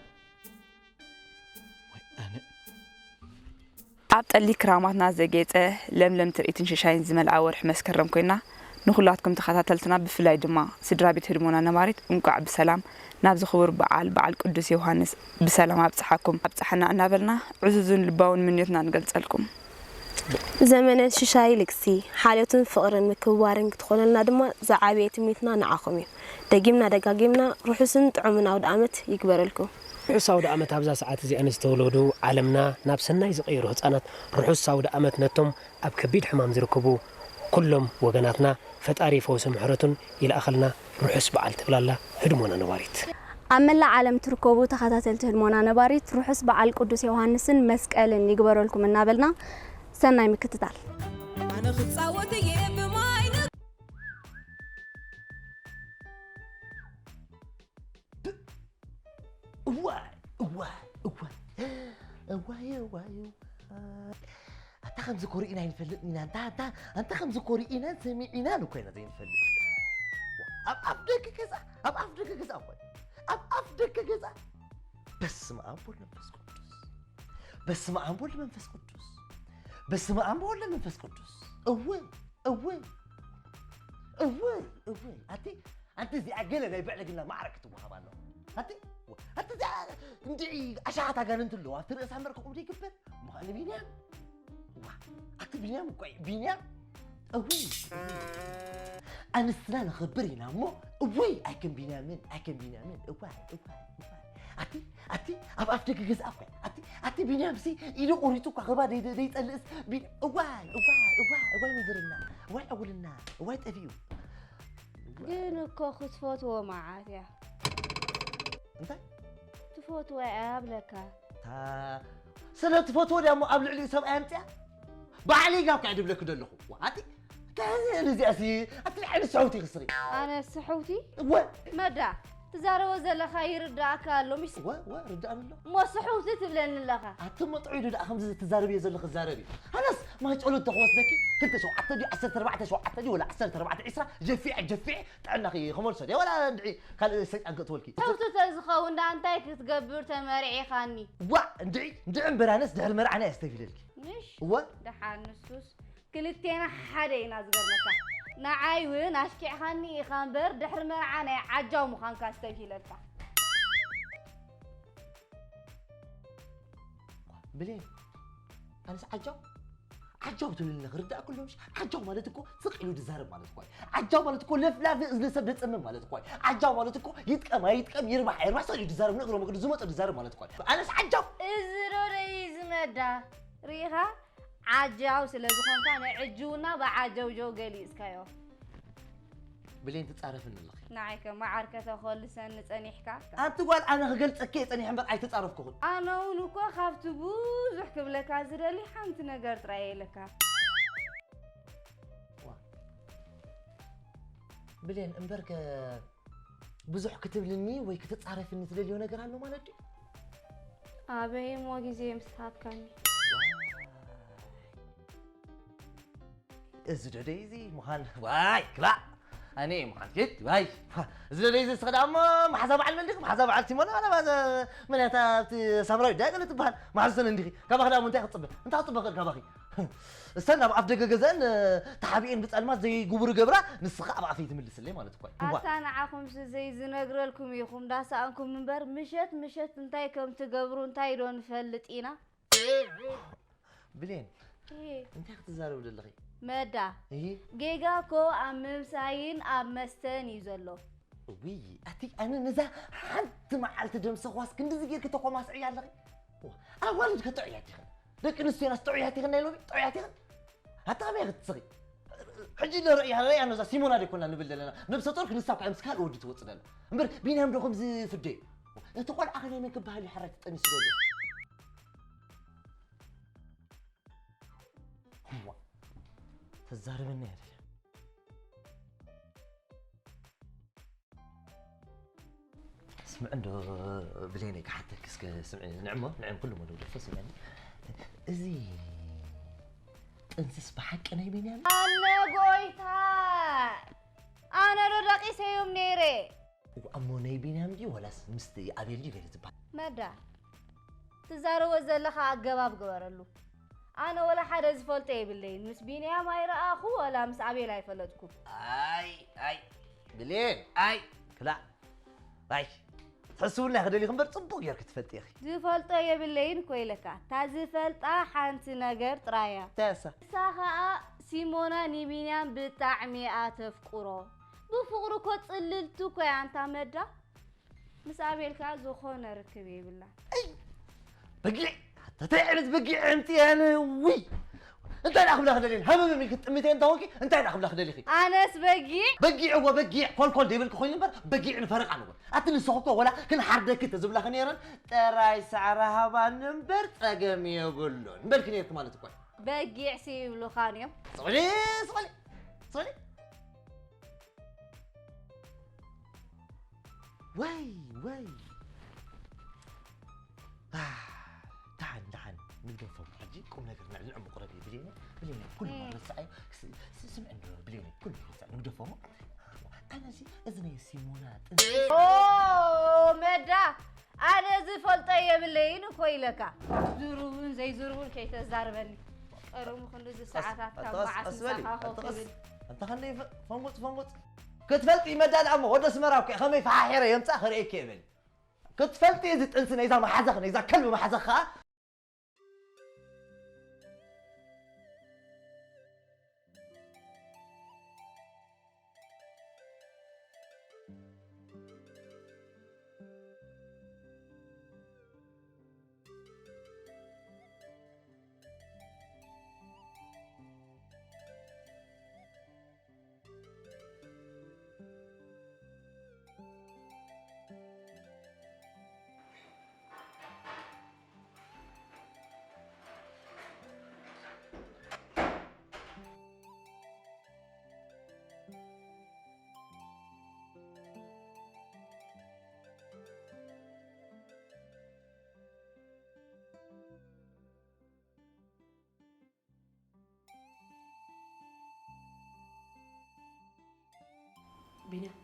ኣብ ጠሊ ክራማትና ዘጌጸ ለምለም ትርኢትን ሽሻይን ዝመልኣ ወርሒ መስከረም ኮይና ንኹላትኩም ተኸታተልትና ብፍላይ ድማ ስድራ ቤት ህድሞና ነባሪት እንቋዕ ብሰላም ናብዚ ክቡር በዓል በዓል ቅዱስ ዮሃንስ ብሰላም ኣብጽሓኩም ኣብጽሓና እናበልና ዕዙዝን ልባውን ምንዮትና ንገልጸልኩም። ዘመነን ሽሻይ ልግሲ፣ ሓልዮትን ፍቕርን ምክብባርን ክትኾነልና ድማ ዝዓበየ ትምኒትና ንዓኹም እዩ። ደጊምና ደጋጊምና ርሑስን ጥዑምን ኣውደኣመት ይግበረልኩም። ርሑስ ኣውደኣመት ኣብዛ ሰዓት እዚኣ ንዝተወለዱ ዓለምና ናብ ሰናይ ዝቐየሩ ህጻናት ርሑስ ኣውደኣመት ነቶም ኣብ ከቢድ ሕማም ዝርከቡ ኩሎም ወገናትና ፈጣሪ ፈውሲ ምሕረቱን ይልኣኸልና ርሑስ በዓል ትብል ኣላ ህድሞና ነባሪት። ኣብ መላእ ዓለም ትርከቡ ተኸታተልቲ ህድሞና ነባሪት ርሑስ በዓል ቅዱስ ዮሃንስን መስቀልን ይግበረልኩም እናበልና ሰናይ ምክትታል። ኣነ ክፃወት እየ ብማይ እዋይ እዋይ እዋይ እዋይ እዋይ እዋይ ኣታ ከምዚ ኮሪእና ይንፈልጥ ኢና ኣንታ ኣንታ ኣንታ ከምዚ ኮሪእናን ሰሚዒናን እኮ ኢና ዘይንፈልጥ ኣብ ኣፍ ደገ ገዛ ኣብ ኣፍ ደገ ገዛ እኮ ኣብ ኣፍ ደገ ገዛ በስመ ኣብ ወልድ መንፈስ ቅዱስ በስመ ኣብ ወልድ መንፈስ ቅዱስ በስመ ኣብ ወልድ መንፈስ ቅዱስ እወ እወ እወ እወ ኣቲ ኣንቲ እዚኣ ገለ ናይ ብዕልግና ማዕረ ክትወሃብ ኣለዋ ኣቲ ኣቲ እዚኣ እንድዒ ኣሻሓት ኣጋንንቲ ኣለዋ ኣብቲ ርእሳ መርከኹም ዘይግበር ምዃኑ ቢንያም ዋ ኣቲ ቢንያም እኮ እዩ ቢንያም እውይ ኣንስትና ንኽብር ኢና እሞ እውይ ኣይከም ቢንያምን ኣይከም ቢንያምን እዋይ እዋይ እዋይ ኣቲ ኣቲ ኣብ ኣፍ ደገ ገዛ እኮ ኣቲ ኣቲ ቢንያም ሲ ኢዱ ቆሪጡ እኳ ገባ ደይጸልእስ እዋይ እዋይ እዋይ እዋይ ምድርና እዋይ ዕውልና እዋይ ጠፊኡ ግን እኮ ክትፈትዎ መዓት እያ እንታይ ትፈትዎ እያ ብለካ ስለ ትፈትዎ ድያ እሞ ኣብ ልዕሊኡ ሰብኣይ ኣምፅያ ባዕለይ ኢላ እኳ ድብለኪ ዘለኹ ኣቲ እንታይ ነዚኣሲ ኣቲ ንዓይኒ ስሕውቲ ክስሪ ኣነ ስሕውቲ እወ መዳ ትዛረቦ ዘለኻ ይርዳእካ ኣሎ ሚስ እወ እወ ርዳእኒ ኣሎ እሞ ስሕውቲ ትብለኒ ኣለኻ ኣቲ መጥዑ ኢሉ ደኣ ከምዚ ትዛረብዮ ዘለኺ ዛረቢ ሃላስ ማይ ጸሎት ተኽወስደኪ ክልተ ሸውዓተ ድዩ ዓሰርተ ኣርባዕተ ሸውዓተ ድዩ ወላ ዓሰርተ ኣርባዕተ ዒስራ ጀፊዐ ጀፊዐ ጥዕናኺ ክመልሶ ድየ ወላ እንድዒ ካልእ ሰይጣን ክእትወልኪ። ተውቱ ተዝኸውን ደኣ እንታይ ክትገብር ተመርዒኻኒ? ዋእ እንድዒ እንድዒ እምበር ኣነስ ድሕሪ መርዓና እየ ስተፊለልኪ። ምሽ እወ ደሓን ንሱስ ክልቴና ሓደ ኢና ዝገርመካ። ንዓይ እውን ኣሽኪዕኻኒ ኢኻ እምበር ድሕሪ መርዓ ናይ ዓጃው ምዃንካ ስተብሂለልካ። ብሌን ኣነስ ዓጃው ዓጃው ትብልኒ ክርዳእ ከሎ ምሽ ዓጃው ማለት እኮ ስቕ ኢሉ ዝዛረብ ማለት እኮ እዩ። ዓጃው ማለት እኮ ለፍላፊ እዝኒ ሰብ ዘፅምም ማለት እኮ እዩ። ዓጃው ማለት እኮ ይጥቀም ኣይጥቀም ይርባሕ ኣይርባሕ ስቕ ኢሉ ዝዛረብ ንእግሮ መግዱ ዝመፀ ዝዛረብ ማለት እኮ እዩ። ኣነስ ዓጃው እዚ ዶ ደይ ዝመዳ ርኢኻ ዓጃው ስለ ዝኾንካ ንዕጅውና ብዓጀውጀው ገሊፅካዮ። ብሌን ትጻረፍኒ ኣለኺ። ንዓይ ከማዓርከ ተኾልሰኒ ጸኒሕካ። ኣንቲ ጓል ኣነ ክገልጸኪ እየ ጸኒሐ እምበር ኣይተጻረፍኩኽን። ኣነ እውን እኮ ካብቲ ብዙሕ ክብለካ ዝደሊ ሓንቲ ነገር ጥራይ እየ ኢለካ። ብሌን እምበርከ ብዙሕ ክትብልኒ ወይ ክትጻረፍኒ ትደልዮ ነገር ኣሎ ማለት ድዩ? ኣበይ እሞ ግዜ ምስ ሃብካኒ። እዚ ዶ ደይ እዚ ምዃን ዋይ ክላእ ኣነ ምዃን ኪድ ዋይ እዚ ዶ ደይ እዚ ስኸዳ እሞ መሓዛ በዓል መን ዲኺ መሓዛ በዓል ሲሞና ኣላ ባዘ መን እያ ኣብቲ ሳምራዊት ዳይ ገለ ትበሃል መሓዙተን እንዲኺ ካባኺ ዳ እንታይ ክጽበ እንታይ ክጽበ ክእል ካባኺ እሰን ኣብ ኣፍ ደገ ገዘን ተሓቢኤን ብጸልማት ዘይግቡሩ ገብራ ንስኻ ኣብ ኣፈይ ትምልስለይ ማለት እኳ ኣታ ንዓኹምሲ ዘይዝነግረልኩም ኢኹም ዳሰኣንኩም እምበር ምሸት ምሸት እንታይ ከም ትገብሩ እንታይ ዶ ንፈልጥ ኢና ብሌን እንታይ ክትዛረብ ዘለኺ መዳ ጌጋ እኮ ኣብ ምምሳይን ኣብ መስተን እዩ ዘሎ ውይ ኣቲ ኣነ ነዛ ሓንቲ መዓልቲ ደምሰኽዋስ ክንድዚ ጌርኪ ተኮማስዒ ኣለኺ ኣዋልድ ከጥዑያት ይኽን ደቂ ኣንስትዮናስ ጥዑያት ይኽን ናይ ሎሚ ጥዑያት ይኽን ኣታ ከመይ ክትስኺ ሕጂ ዶ ርእያ ርእያ ነዛ ሲሞና ዶ ይኮና ንብል ዘለና ነብሰ ጦር ክንሳብ ከዓ ምስ ካልእ ወዲ ትወፅእ ዘላ እምበር ቢንያም ዶ ከምዚ ፍደ እቲ ቆልዓ ከ ናይ መን ክበሃል እዩ ሓራይ ተጠኒሱ ዘሎ እዋ ተዛርበኒ እያ ደልያ ስምዕ እንዶ ብሌነይ ክሓተክ እስከ ስምዕ ንዕሞ ንዕም ኩሉ ሙሉ ደፈ ስምዕኒ እዚ ጥንስስ ብሓቂ ናይ ቢንያም ኣነ ጎይታ ኣነ ዶ ደቂሰዮም ነይረ እሞ ናይ ቢንያም ድዩ ወላስ ምስቲ ኣቤል ድዩ ገለ ዝበሃል መዳ ትዛረቦ ዘለኻ ኣገባብ ግበረሉ ኣነ ወላ ሓደ ዝፈልጦ የብለይን ምስ ቢንያም ኣይረኣኹ ወላ ምስ ኣቤል ኣይፈለጥኩ ኣይ ኣይ ብሌን ኣይ ክላእ ኣይ ትሕስውና ኢኺ ደሊኺ እምበር ፅቡቕ ጌርኪ ትፈልጢ ኢኺ ዝፈልጦ የብለይን እኮ ኢለካ እታ ዝፈልጣ ሓንቲ ነገር ጥራያ እንታይ እሳ ንሳ ኸኣ ሲሞና ንቢንያም ብጣዕሚ እያ ተፍቅሮ ብፍቕሩ እኮ ፅልልቲ እኮ እያ ኣንታ መዳ ምስ ኣቤል ከኣ ዝኾነ ርክብ የብላን። በጊዕ ተተይ ዓይነት በጊዕ ኣምፅኤን ውይ እንታይ ደኣ ክብላ ክደልየን ሃመመ ኢልኪ ትጥምተየ እንተኾንኪ እንታይ ደኣ ክብላ ክደሊኺ ኣነስ በጊዕ በጊዕ እወ በጊዕ ኮልኮል ደይብልኪ ኮይኑ እምበር በጊዕ ንፈረቓ ንበል ኣቲ ንስኺ እኮ ወላ ክንሓርደኪ ተዝብላኺ ነይረን ጥራይ ሳዕሪ ሃባኒ እምበር ፀገም የብሉን በልኪ ነይርኪ ማለት እኮ እዩ በጊዕሲ ይብሉኻን እዮም ስቕሊ ስቕሊ ስቕሊ ወይ ወይ ደሓን ደሓን ንግደፎም ሕጂ ቁም ነገር ንዕልዕም ቁረብ እዩ ብሌነ ብሌነ ኩሉ ረሳዓዮ ስምዕ እንዶ ብሌነ ኩሉ ረሳዕ ንግደፎም ኣነዚ እዚ ናይ ሲሞና ጥንሲ መዳ ኣነ ዝፈልጦ የብለይን እኮ ኢለካ ዝሩብን ዘይዝሩብን ከይተዛርበኒ ቀርሙ ክንዲ እዚ ሰዓታት ካብ መዓስ ምሳኻ ኮፍ ይብል እንተ ከለይ ፈንጉፅ ፈንጉፅ ክትፈልጢ መዳል ኣሞ ወደ ስመራ እኮ ከመይ ፈሓሒረ የምፃእ ክርእየኪ እብል ክትፈልጢ እዚ ጥንሲ ነይዛ መሓዛኺ ነይዛ ከልቢ መሓዛኺ ከዓ ቢንያም፣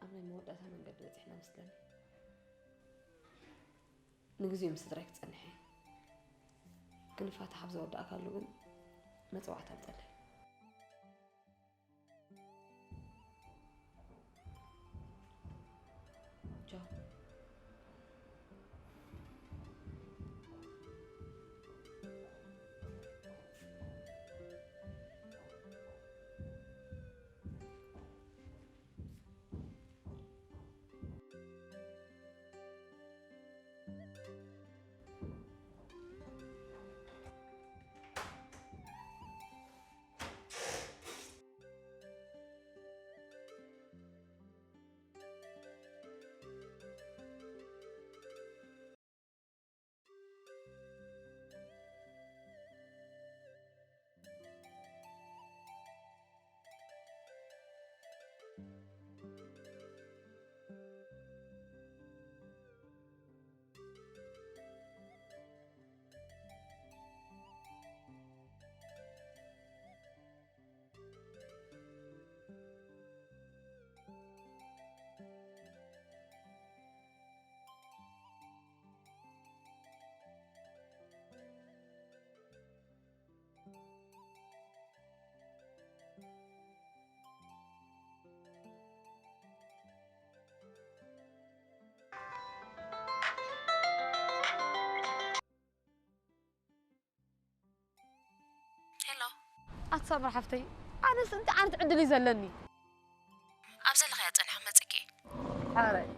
ኣብ ናይ መወዳእታ መንገዲ በጺሕና መስለኒ። ንግዜኡ ምስ ስድራይ ክጸንሕ እየ። ክንፋታሕ ኣብ ዝወዳእካሉ ግን መጸዋዕታ ኣምጸለይ። ቻው። ሄሎ። ኣቲ ሳምራ ሓፍተይ፣ ኣነስ እንታይ ዓይነት ዕድል እዩ ዘለኒ? ኣብ ዘለኽያ ጸኒሐ ክመጽእኪ እየ። ሓራይ።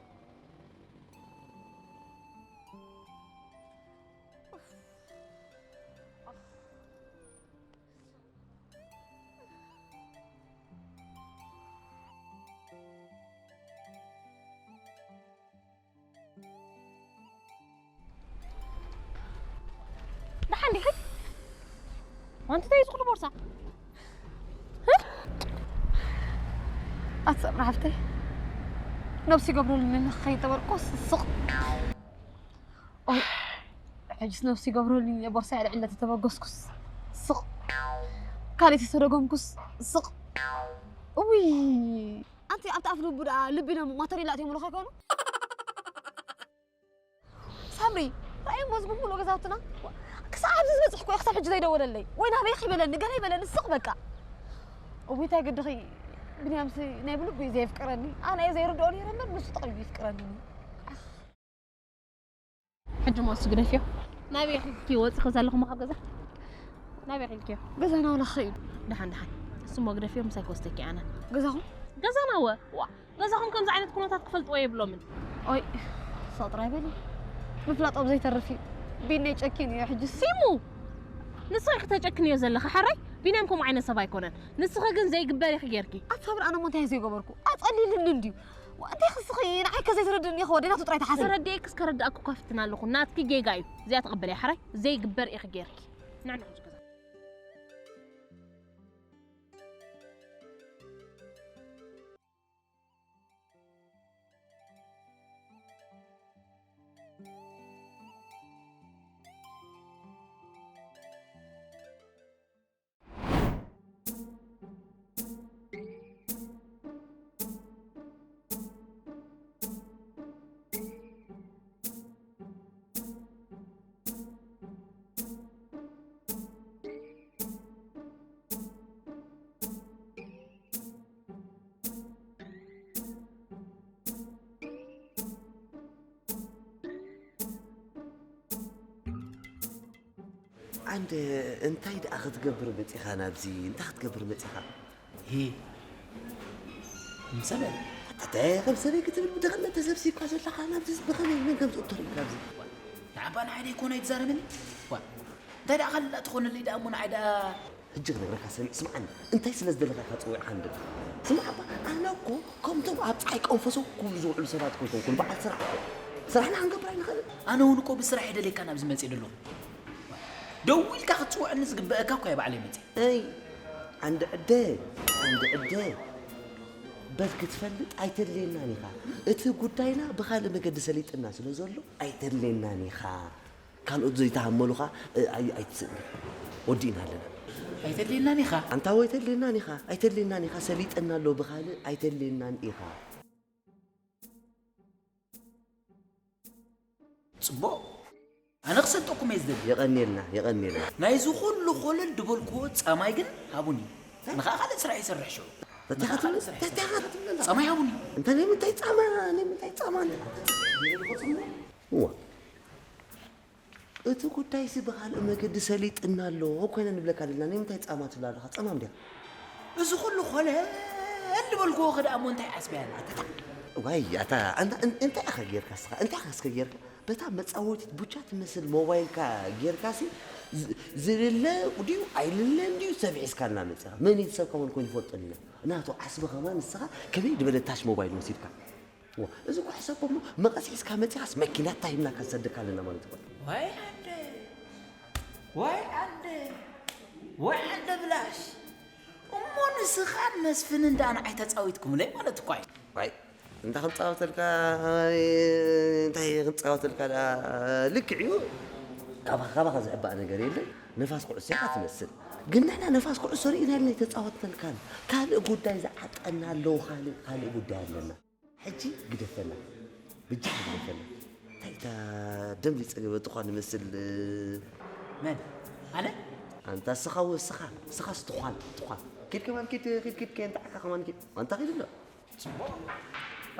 ደሓን ዲኺ? ኣንቲ እንታይ እዩ ዝኹሉ ቦርሳ? ኣቲ ሳምራ ሓፍተይ፣ ነብሲ ይገብረሉ ንኸይተበርቆ ስቕ። ኦይ፣ ሕጅስ ነብሲ ይገብረሉ ቦርሳ ያለ ዕለት ተበገስኩስ ስቕ። ካልእ ተሰደጎምኩስ ስቕ። እውይ። ኣንቲ ኣብቲ ኣፍ ልቡ ደኣ ልቢ ነሙ ማተሪላ እትምሉ ከይኮኑ? ሳምሪ፣ ራእይ መዝቡ ሙሉ ገዛውትና ክሳብ ኣብዚ ዝበጽሕ እኮ ክሳብ ሕጂ ዘይደወለለይ። ወይ ናበይ ይበለኒ፣ ገለ ይበለኒ፣ ስቕ በቃ። እውይ፣ እንታይ ግድኺ? ብንያምሲ ናይ ብልቡ እዩ ዘየፍቅረኒ። ኣነ እየ ዘይርድኦ ነይረ እምበር ንሱ ጠቕሊሉ ይፍቅረኒ። ሕጂ እሞ ንሱ ግደፍዮ። ናበይ ኢኺ ወጺኺ ዘለኹ እሞ ካብ ገዛ? ናበይ ኢኺ ኢልክዮ? ገዛና ወላ ኸይዱ። ደሓን፣ ደሓን። እሱ እሞ ግደፍዮ፣ ምሳይ ክወስደኪ ኣነ። ገዛኹም? ገዛና ወ-፣ ዋ፣ ገዛኹም ከምዚ ዓይነት ኩነታት ክፈልጥዎ የብሎምን። ኦይ፣ ሰው ጥራይ በሊ። ምፍላጦም ዘይተርፍ እዩ። ቢነይ ጨኪን እዩ ሕጂ። ሲሙ! ንስኺ ኢኺ ተጨክንዮ ዘለኺ፣ ሓራይ? ቢንያም ከምኡ ዓይነት ሰብ ኣይኮነን። ንስኺ ግን ዘይግበር ኢኺ ጌርኪ። ኣታ ብር ኣነ እሞ እንታይ ዘይገበርኩ? ኣጸሊልኒ እንድዩ። ዋ፣ እንታይ ክስኺ ንዓይ ከዘይትረድእኒ ኢኺ ወደይ ናቱ ጥራይ ትሓስቢ። ተረዲኤክስ ከረድኣኩ እኳ ፍትን ኣለኹ። ናትኪ ጌጋ እዩ። እዚኣ ተቐበልያ፣ ሓራይ? ዘይግበር ኢኺ ጌርኪ። ንዕ ንዕ፣ እዚ ገዛ። ዓንደ፣ እንታይ ደኣ ክትገብር መጺኻ ናብዚ? እንታይ ክትገብር መጺኻ? ሂ፣ ምሰለ። ኣታ፣ ከም ሰበይ ክትብል ብድኽነት ተሰብሲብካ ዘለኻ ናብዚ ብኸመይ መን ከም ዝእቶ ርኢካ ኣብዚ? ንዓባ ንዓይ ደይኮነ ኣይትዛረበኒ። ዋ፣ እንታይ ደኣ ካልእ ትኾነለይ ደኣ እሞ ንዓይ ደኣ ሕጂ ክነግረካ ሰሚዕ፣ ስምዓኒ። እንታይ ስለ ዝደለኻ ኢኻ ጽዊዕካ ንደሊ? ስማዕ እባ፣ ኣነ እኮ ከምቶም ኣብ ጸሓይ ቀንፈሶ ክብሉ ዝውዕሉ ሰባት እኮ ኣይኮንኩን፣ በዓል ስራሕ እኮ። ስራሕና ክንገብር ኣይንኽእልን? ኣነ እውን እኮ ብስራሕ እየ ደልየካ ናብዚ መጽየ ዘለኹ። ደው ኢልካ ክትጽውዐኒ ዝግበአካ እኮ እየ ባዕለይ መጽየ። ኣይ፣ ዓንዲ ዕደ፣ ዓንዲ ዕደ። በል ክትፈልጥ ኣይተድልየናን ኢኻ። እቲ ጉዳይና ብኻልእ መገዲ ሰሊጥና ስለ ዘሎ ኣይተድልየናን ኢኻ። ካልኦት ዘይተሃመሉኻ፣ እ፣ ኣይ-፣ ኣይትስእን። ወዲእና ኣለና። ኣይተድልየናን ኢኻ። ኣንታ ወይ ኣይተድልየናን ኢኻ፣ ኣይተድልየናን ኢኻ፣ ሰሊጠና ኣሎ ብኻልእ ኣይተድልየናን ኢኻ። ጽቡቕ። ኣነ ክሰልጠኩም እየ ዝደሊ። የቐንየልና፣ የቐንየልና። ናይዚ ኩሉ ኮለል ድበልክዎ ጻማይ ግን ሃቡኒ። ንኸኣ ካልእ ስራሕ ይሰርሕ ሽዑ። እንታይ ንኸኣ ካልእ ትብል-፣ ስራሕ እንታይ ይሰርሕ። ትብል-፣ ጻማይ ሃቡኒ። እንታይ ናይ ምንታይ ጻማ፣ ናይ ምንታይ ጻማ እንተ-፣ እዋ። እቲ ጉዳይሲ ብኻልእ መገዲ ሰሊጥና ኣሎ እኮ ኢና ንብለካ ዘለና። ናይ ምንታይ ጻማ ትብላ ኣለኻ? ጸማም ድያ? እዚ ኩሉ ኮለል ዝበልክዎ ከ ደኣ እሞ እንታይ ዓስበያ ኣላ? ዋይ፣ ኣታ፣ ኣንታ፣ እን-፣ እንታይ ኢኻ ጌርካ እስኻ? እንታይ ኢኻ እስከ ጌርካ? በታ መጻወቲት ቡቻ ትመስል ሞባይልካ ጌርካሲ፣ ዝ-፣ ዝልለ ድዩ ኣይልለን ድዩ ሰብዒስካልና መጺኻ? መን እዩ እቲ ሰብ ከማን ኮይኑ ይፈልጦ ኣለና? ናቱ ዓስቢ ከማን ንስኻ ከመይ ዝበለ ታሽ ሞባይል ወሲድካ? ዋ፣ እዚ እኮ ሕሰቦ እሞ መቐስ ሒዝካ መጺኻስ መኪና ታሂምና ክንሰደካ ኣለና ማለት እኮ። ዋይ ዓንደ፣ ዋይ ዓንደ፣ ዋይ ዓንደ ብላሽ። እሞ ንስኻን መስፍንን ደኣ ንዓይ ተጻዊትኩምለይ ማለት እኮ እዩ። ዋይ፣ እንታይ ክንጻወተልካ፣ እንታይ ክንጻወተልካ ደኣ፣ ልክዕ እዩ። ካባኻ፣ ካባኻ ዝሕባእ ነገር የለን። ነፋስ ኩዕሶ ኢኻ ትመስል። ግን ንሕና ነፋስ ኩዕሶ ርኢናልና ኣይተጻወትናልካን። ካልእ ጉዳይ ዝዓጠና ኣለዉ፣ ካልእ፣ ካልእ ጉዳይ ኣለና። ሕጂ ግደፈና። ብጃኻ ግደፈና። እንታይ እታ ደም ዘይጸገበ ጥዃ ንመስል፣ እ፣ መን? ኣነ? ኣንታ እስኻ ወ-፣ እስኻ፣ እስኻስ ትዃን፣ ትዃን። ኪድ ከማን ኪድ፣ ኪድ፣ ኪድ፣ ከየንታዕካ ከማን ኪድ። ኣንታ ኪድ ኣሎ። ጽቡቕ።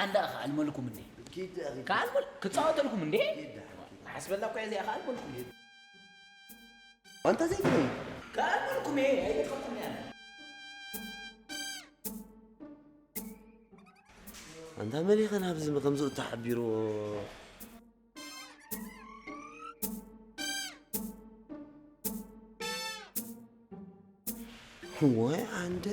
ኣንዳ ከኣልመልኩም እንዴ? ኪድ፣ ኪድ። ከኣልመል-፣ ክጻወተልኩም እንዴ? ኪድ፣ ኪድ። ሓስበላ እኮ እየ እዚኣ ከኣልመልኩም። ኣንታ ዘይትበይ። ከኣልመልኩም እየ፣ ኣይትኸፍቱኒ ኣነ። ኣንታ መሊኸን ኣብዚ ከምዚ ተሓቢሩ። ወይ ዓንደ።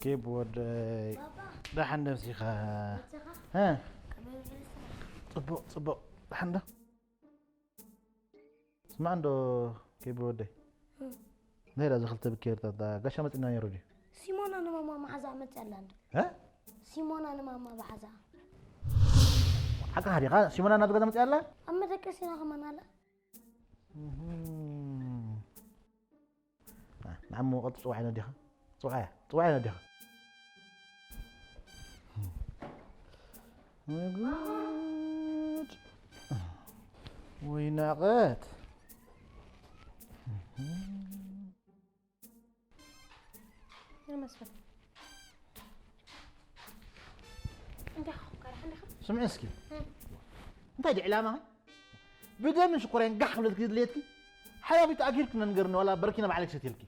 ኬብ ወደይ፣ ደሓን ዶ መሲኻ? መሲኻ? እ? ከመይ ውዒልካ? ጽቡቕ፣ ጽቡቕ። ደሓን ዶ? ስማዕ እንዶ ኬብ ወደይ። እ። እንታይ ኢላ እዛ ክልተ ብኬርታ? እታ ጋሻ መጺና ነይሩ ድዩ? ሲሞና ንማማ መሓዛ መጺኣ ኣላ እንዶ። እ? ሲሞና ንማማ መሓዛ። ሓቅኻ ዲኻ? ሲሞና ናብ ገዛ መጺኣ ኣላ? ኣብ መደቀሲና ከማን ኣላ። እህም። ና-፣ ንዓሞ ቀጥ ጽዋዕ ነዲኻ። ጽዋዕ፣ ጽዋዕ ነዲኻ። ወይ ጉድ። ወይ ናቐት። እህም። ይመስል። እንታይ ኾንካ ደሓን ዲኻ? ስምዒ እስኪ። እም። እንታይ ድዩ ዕላማኺ? ብደምን ሽኮርያን ጋሕ ክብለትኪ ድሌትኪ? ሓያቢት ኣጊርክ ነንገርኒ ዋላ በረኪና ባዕለይ ክሰትየልኪ።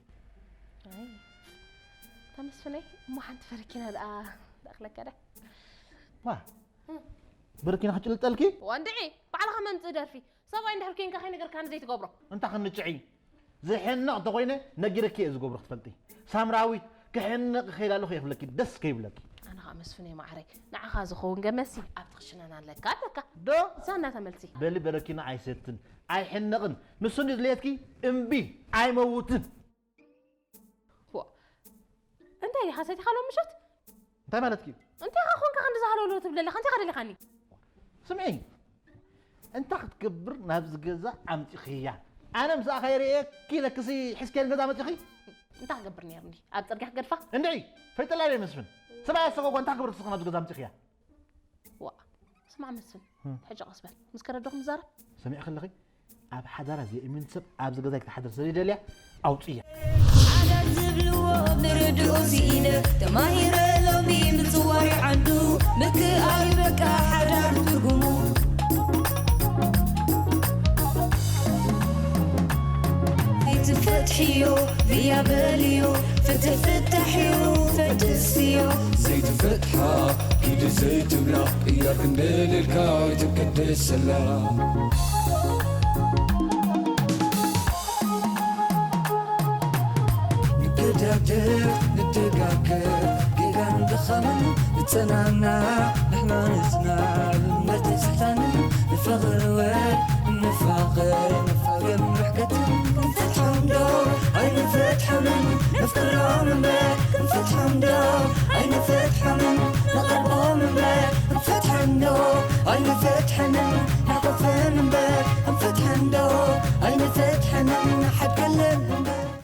ኣይ። ተመስፍነይ፣ እሞ ሓንቲ በረኪና ደኣ ደኣኽለካ ዳ? ዋ። እም። በረኪና ክጭልጠልኪ? ዋንድዒ፣ ባዕልኻ መምጽእ ደርፊ። ሰብኣይ እንድሕር ኬንካ ከይነገርካኒ ዘይትገብሮ። እንታይ ክንጭዒ? ዝሕነቕ እንተኾይነ ነጊረኪ እየ ዝገብሮ ክትፈልጢ። ሳምራዊት፣ ክሕነቕ ይኸይድ ኣለኹ እየ ክብለኪ ደስ ከይብለኪ። ኣነ ኸኣ መስፍነይ ማዕረይ፣ ንዓኻ ዝኸውን ገመሲ ኣብቲ ክሽነና ኣለካ ኣለካ። ዶ? እዛ እናተመልሲ። በሊ በረኪና ኣይሰትን፣ ኣይሕነቕን። ንሱ እንድዩ ድልየትኪ እምቢ፣ ኣይመውትን። ዋ፣ እንታይ ዲኻ ሰቲኻ ሎም ምሸት? እንታይ ማለትኪ እዩ? እንታይ ኻ ኾንካ ክንዲ ዝሃለውለው ትብለለኻ? እንታይ ኻ ደሊኻኒ? ስምዒ፣ እንታይ ክትገብር ናብዚ ገዛ ኣምጺኽያ? ኣነ ምስኣ ከይርእየኪ ኢለክሲ ሒዝክያ ንገዛ መጺኺ? እንታይ ክገብር ነይርኒ? ኣብ ጽርግያ ክገድፋ? እንድዒ፣ ፈይጠላ ዶ ይመስፍን? ሰብኣይ ኣሰጎጓ እንታይ ክገብር ንስኺ ናብዚ ገዛ ኣምጺኽያ? ዋ፣ ስማዕ መስፍን፣ እም። ሕጂ ቀስ በል። ምስ ከረዶኹም ንዛረብ። ሰሚዕኺ ኣለኺ? ኣብ ሓዳራ ዘይእምን ሰብ ኣብዚ ገዛ ክትሓድር ስለ ዘይደልያ ኣውጽያ። ዓዳት ዝብልዎ ምርድኡ ስኢነ፣ ተማሂረ ሎሚ ምጽዋር ዓዱ፣ ምክኣል በቃ ሓዳር ትርጉሙ። ዘይትፈትሕዮ ብያ በልዮ፣ ፍትሕ ፍታሕዮ ፈትስዮ። ዘይትፈትሓ ኪዲ ዘይትብላ፣ ቅያር ክንደልልካ ኣይትቀደሰላ። ንገዳደፍ ንደጋገፍ፣ ጌጋን ድኻምን ንጸናናዕ፣ ንሕና ንጽናዕ፣ እምነት ንስሕታንን ንፋቐር ወ-፣ ንፋቐር፣ ንፋቐር፣ ንጥሮም እምበር ክንፈትሖም ዶ ኣይንፈትሖምን? ንቐርቦም እምበር ክንፈትሖም ዶ ኣይንፈትሖምን? ንሓቁፍን እምበር ክንፈትሖም ዶ ኣይንፈትሖምን? ንሓድገለን እምበር